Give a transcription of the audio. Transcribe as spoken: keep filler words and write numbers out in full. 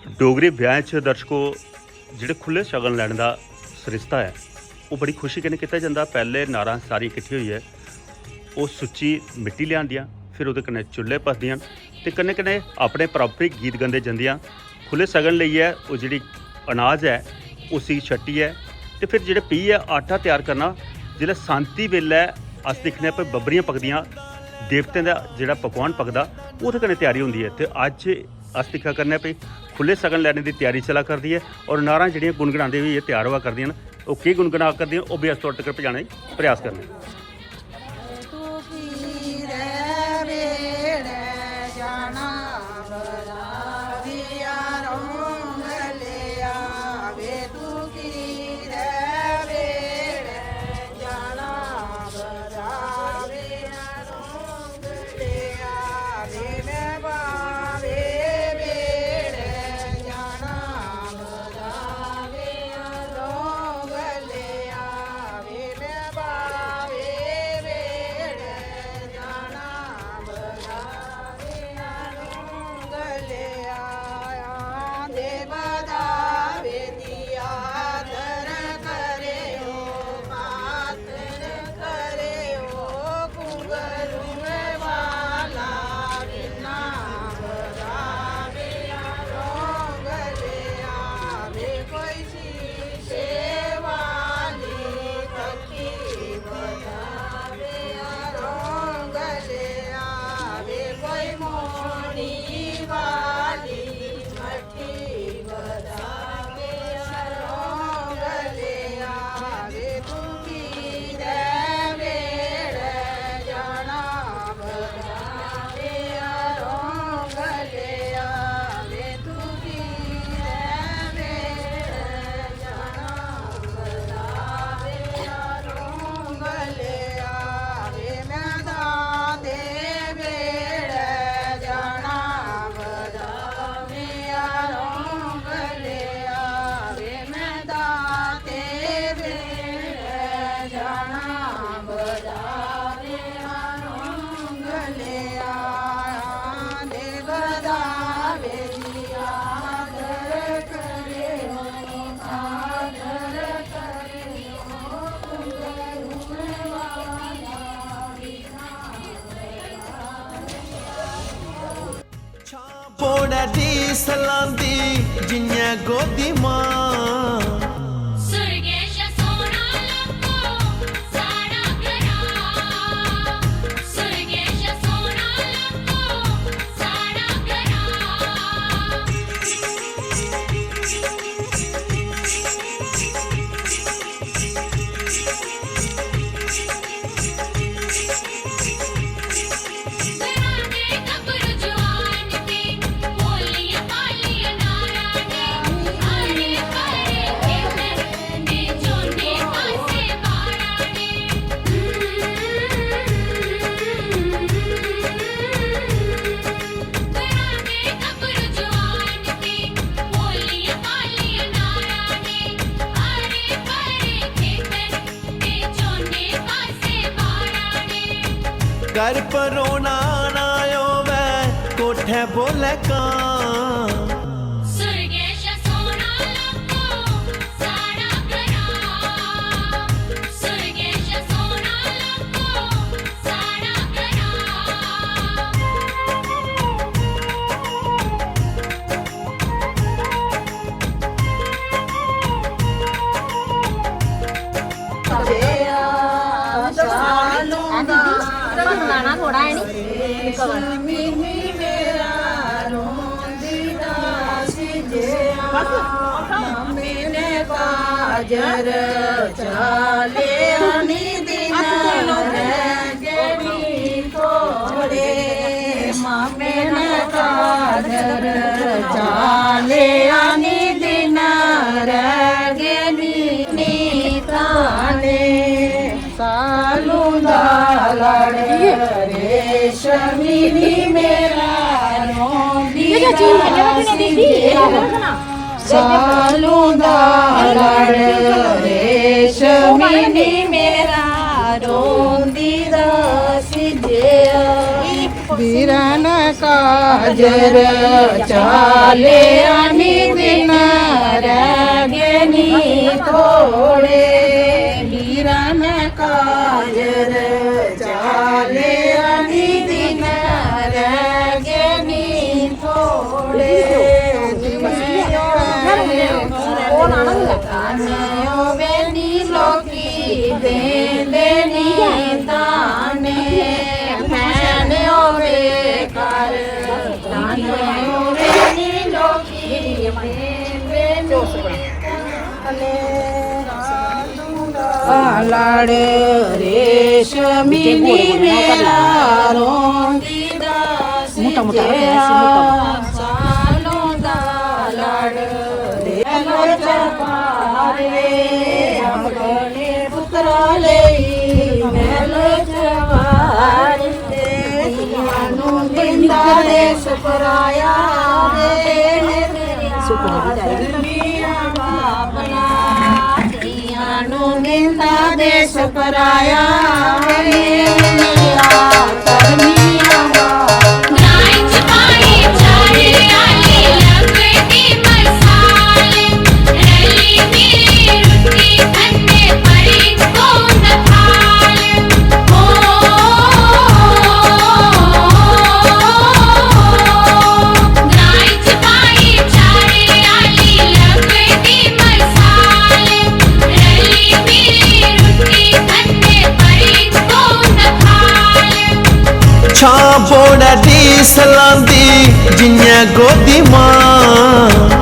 डोगरी ब्याहें च, दर्शको, जेह्ड़े खु'ल्ले सगन लैने दा सरिस्ता ऐ, ओह् बड़ी खुशी कन्नै कीता जंदा। पैह्ले नारां सारियां किट्ठी होइयै ओह् सुच्ची मिट्टी लेआंदियां, फिर ओह्दे कन्नै चु'ल्ले पसदियां न ते कन्नै कन्नै अपने पारंपरिक गीत गांदे जंदियां। खु'ल्ले सगन लेइयै ओह् जेह्ड़ी अनाज ऐ, उसी छट्टियै ते फिर जेह्ड़े पीह्यै आटा त्यार करना, जिसलै सांती बेल्लै अस दिक्खने आं भाई बब्बरियां पकदियां, देवतें दा जेह्ड़ा पकवान पकदा, ओह्दे कन्नै त्यारी होंदी ऐ। ते अज्ज अस दिक्खा करने आं भाई खु'ल्ले सगन लैने दी त्यारी चला करदी ऐ और नारां जेह्ड़ियां गुनगुनांदे होई त्यार होआ करदियां न। ओह् केह् गुनगुना करदियां न, ओह् बी अस थुआढ़े तगर पजाने दा प्रयास करने आं। बोड़ै दी सलांदी जि'यां गोदी मां। घर परोना ना होवै कोठै बोलै कां। थोड़ा है नी। काजर चाले आनी दिन रंगनी थोड़े मामे न काजर चाले आनी दिन रंगनी नी ताने। सालू दा लड़ रेशमी नी मेरा रोंदी सालू दा लड़ रेशमी नी मेरा रोंदी दा सिजेआ। बीरन काजर चाले आनी ताने होवे नी लोकी देंदे नी ताने, भैन होवे घर ताने होवे नी लोकी देंदे नी ताने। लड़ रेशमी नी मेरा रोंदी दा मोटा मोटा रखना है, इसी मोटा मोटा। सालों दा लड़ रे लोचपारे, अपने पुत्रा लेई महल जवार ते, मानू दिंदा देश पराया रे, मेरे सुपने भी जाएगी। धर्मिया बापना। धियां नूं दिंदा देश पराया, वे मेरा धर्मिया बाप। ग्राएं च भाईचारे आह्ली लभदी मसाल, रली मिली रुट्टी खंदे पर इक्को गै थाल। ओ, ग्राएं च भाईचारे आह्ली लभदी मसाल, रली मिली रुट्टी खंदे पर इक्को गै थाल। छां बौड़ा दी सलांदी जि'यां गोदी मां,